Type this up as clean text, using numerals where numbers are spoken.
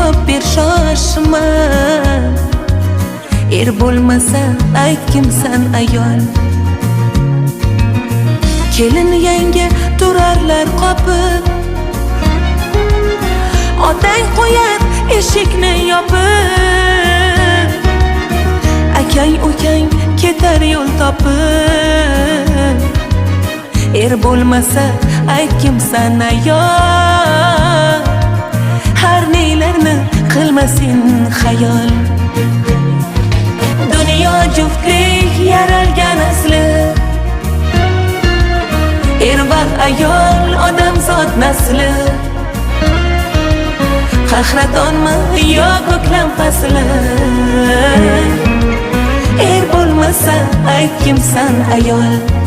Javob ber, shoshma. Er bo'lmasa, ayt, kimsan ayol? Kelin, yanga turarlar qopib, otang qo'yar eshikni yopib, akang, ukang ketar yo'l topib. Er bo'lmasa, ayt, kimsan ayol? Har nelarni qilmasin xayol. Dunyo juftlik yaralgan asli. Er va ayol odamzod nasli. Qahratonmi yo ko'klam fasli? Er bo'lmasa, ayt, kimsan ayol?